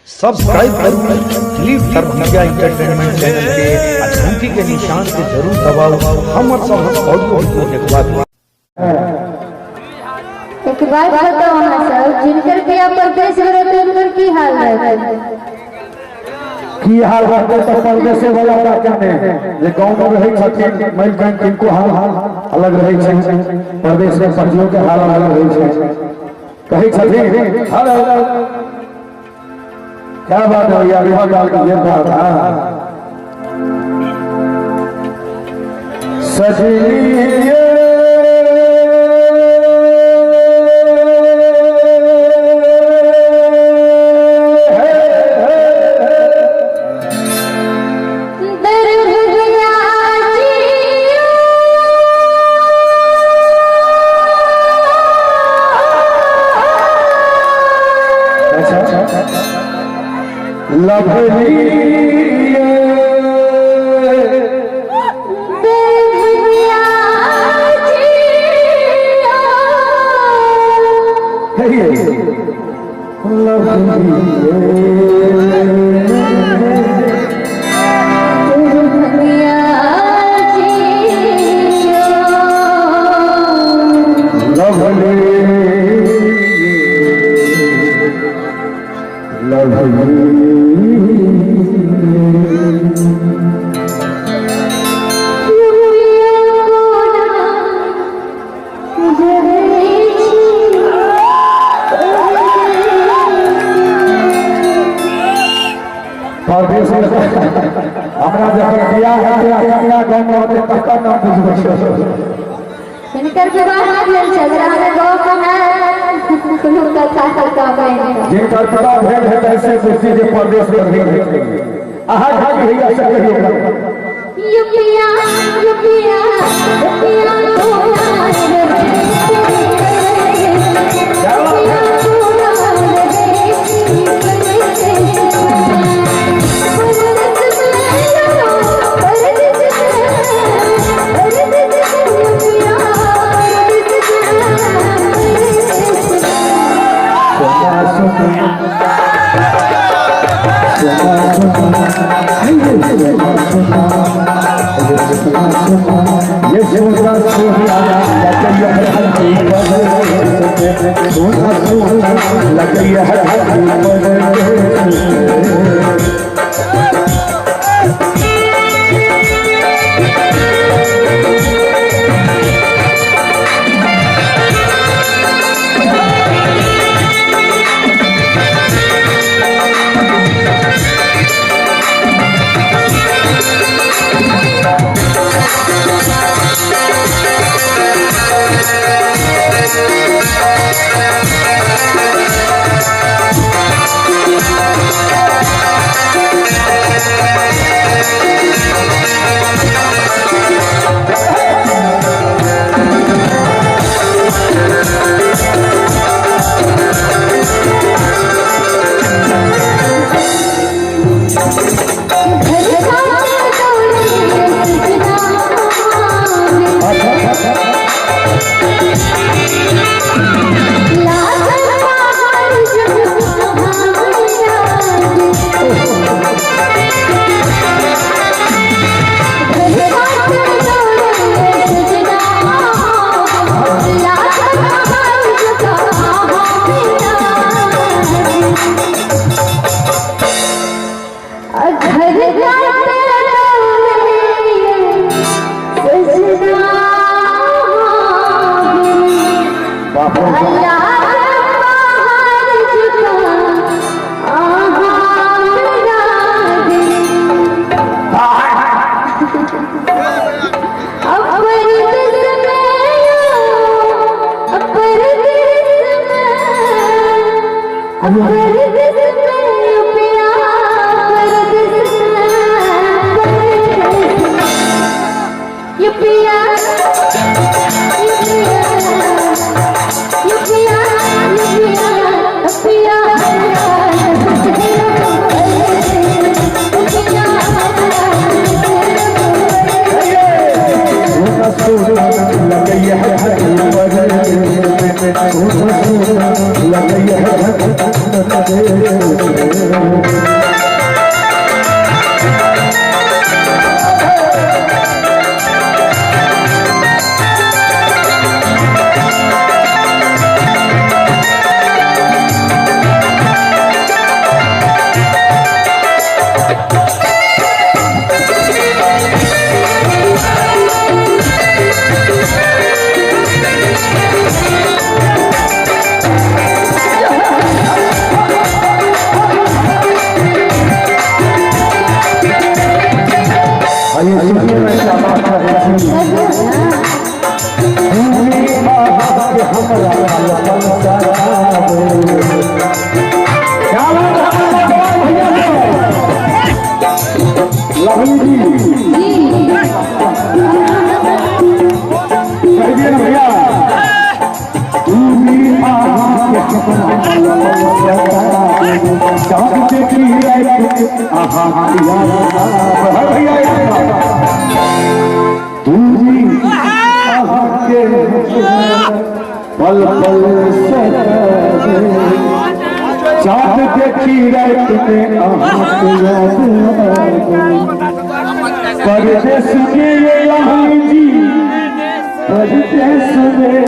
Subscribe करू दिलीप दरभंगिया entertainment channel के आ घंटी के निशान के जरूर दबाउ हमर सबहक ऑडियो वीडियो देखबाक लेल। एक बात बताओ अहाँ सब, जिनकर बियाह परदेश में रहते उनकर की हाल रहते? की हाल रहते तऽ परदेशे वाला बात ने जे गाँव में रहै छथिन मरि जानि तिनको हाल अलग रहै छै, परदेश में पतियो के हाल अलग रहै छै। कहै छथिन हर क्या बात है भैया, विवाह काल की ये बात। हाँ सजनिए दरभंगिया जियो। अच्छा लभली दरभंगिया जियो। दरभंगिया जियो। लभली लभली युगिया कोना जरै छी परदेश में हमरा जखन बियाह हेतै आ कन्या गाँव में होतै तखन हम बुझबै। हिनकर विवाह नहि भेल छै, अगर अहाँके गाँव में है कोनो कथा कथा बनि जिनकर विवाह भेल हेतै से बुझी जे परदेश में रहै हेतै। अहाँ खाली भैया से कहियौ। युपिया युपिया युपिया कोना रहै युपिया कोना रहै परदेस में परदेस में परदेस में युपिया परदेस में। सोना सोना सोना सोना सोना सोना सोना सोना ये सोना सोना लगैया है हल्दी पर, सोना सोना लगैया है हल्दी पर। घर काटे दौड़े सजना। अच्छा लागल पहाड़ जब घर काटे दौड़े सजना, लागल पहाड़ जब घर काटे दौड़े सजना। बाप रे बाप। अल्लाह पहाड़ झुका आहा मेरा दिल। अब परदेस में, अब परदेस में, अब परदेस में पिया परदेस में, परदेस में ये पिया ये पिया ये पिया ये पिया पिया सोना सोना लगैया है हल्दी पर, सोना सोना लगैया है हल्दी पर। आइए सुनिए मैं क्या बात कहै छी। भूमि अहाँके हमरा पल सतावे। क्या बात है हमारे भगवान भैया के? लवली जी कह दिए ना भैया। भूमि अहाँके हमरा पल सतावे। चाँद देखी राति अहाँके याद आवे। हर भैया एक बार। दूरी अहाँके पल पल सतावे। चाँद देखी राति में अहाँके याद आवे। परदेस में ये लवली जी, परदेस में,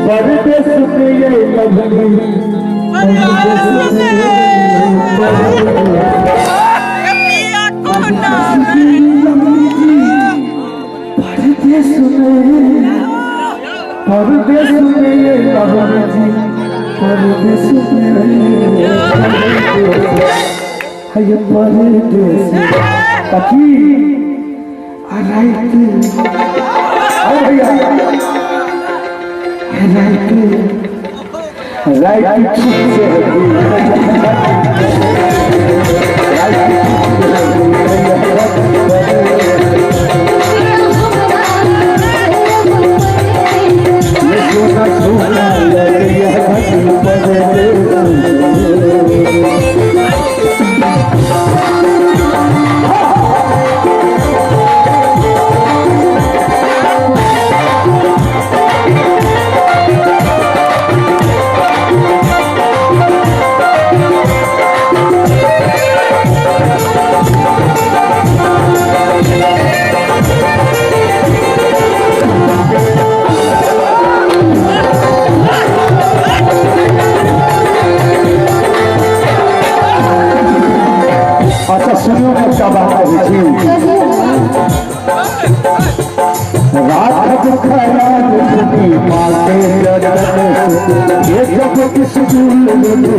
परदेस में ये लवली, परदेस में, परदेस में, परदेस में ये लवली जी, परदेस में, है परदेस तकी रात। अरे भैया रात रात ठीक से ये सोना सोना लगे यह परदेस। अच्छा सुनियो ना क्या बात कहै छी। रात ख्याल अपनी माँ के चरण से, ये जब किस भूल के।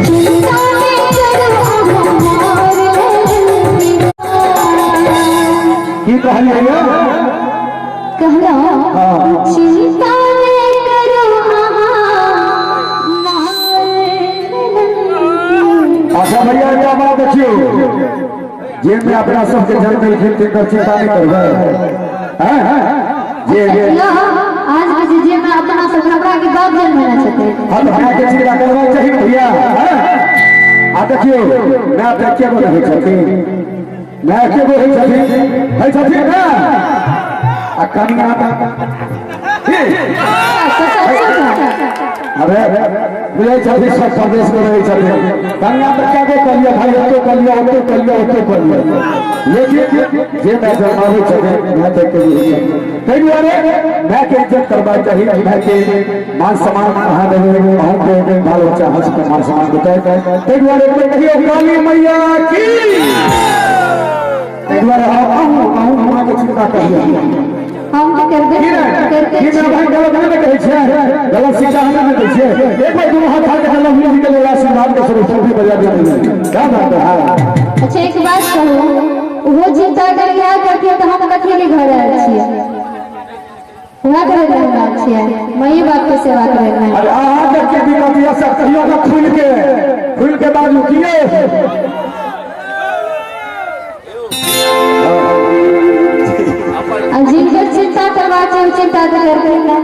चिंता नहीं करो हमारे की कहलियै भैया? कहलो हाँ। चिंता नहीं करो हमारे। अच्छा भैया एकटा बात देखियौ, जे में अपना सबके जन्म देलखिन तिनकर चिंता नहि करबै। हैं जे जे आज के जे में अपना सब हमरा के बाप जन्म छथिन। हम हमरा के चिंता करबाक चाही भैया। हैं आ देखियौ माय तऽ एके गो रहै छथिन, माय एके गो होइ छथिन, होइ छथिन ने? आ कनिया अरे बुझै छथिन सब प्रदेश में रहै छथिन। कनिया तऽ कए गो कहलियै भाई, ओतो कहलियै, ओतो कहलियै, ओतो कहलियै, लेकिन जे माय जन्माबै छथिन माय तऽ एके गो होइ छथिन। ताहि दुआरे मायके इज्जत करबाक चाही, मायके मान सम्मान अहाँ देबै, अहूँके बाल बच्चा अहाँ सबके मान सम्मान देतै। ताहि दुआरे एक बेर कहियौ काली मैया की। ताहि दुआरे अहूँ अहूँ माँके चिंता करियौ। हम तऽ करबे की ने? करते की मेरा भाई गलत नहि ने कहै छियै? गलत शिक्षा हमरा नहि दै छियै? एक बार दुनू हाथ उठा के लवली जी के लेल आशीर्वाद के स्वरूप भी बजा दिया। क्या बात है। हाँ। अच्छा एक बात कहू, ओहो चिंता अगर इएह करतियै तऽ हम कथी ले घर आयल छियै? वएह करे लए हम आयल छियै, माइए बाप के सेवा करे लए। अरे अहाँ के दिक्कत यऽ सब कहियो ना खुल के बाजू किए। आ जिनकर चिंता करबाक छै ओ चिंता तऽ करतै ने।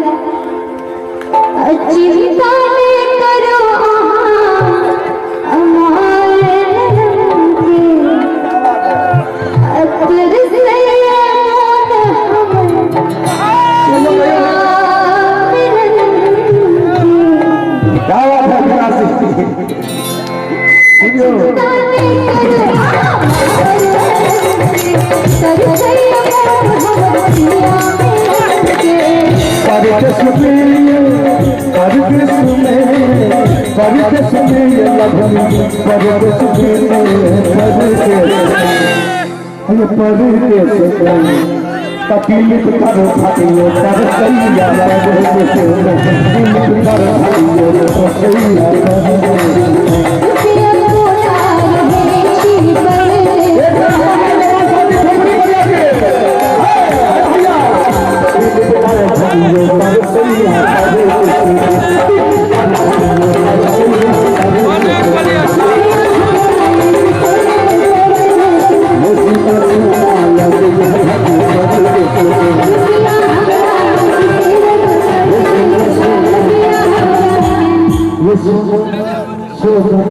चिंता नहीं करो अहाँ हमारे के, अतर से मोन हमर। सुनियो। परदेश में, परदेश में, परदेश में लभनी, परदेश में, परदेश में, परदेश में तकलीफ कर फटियो तर सैया, परदेश में तकलीफ कर फटियो तर सैया, परदेश में।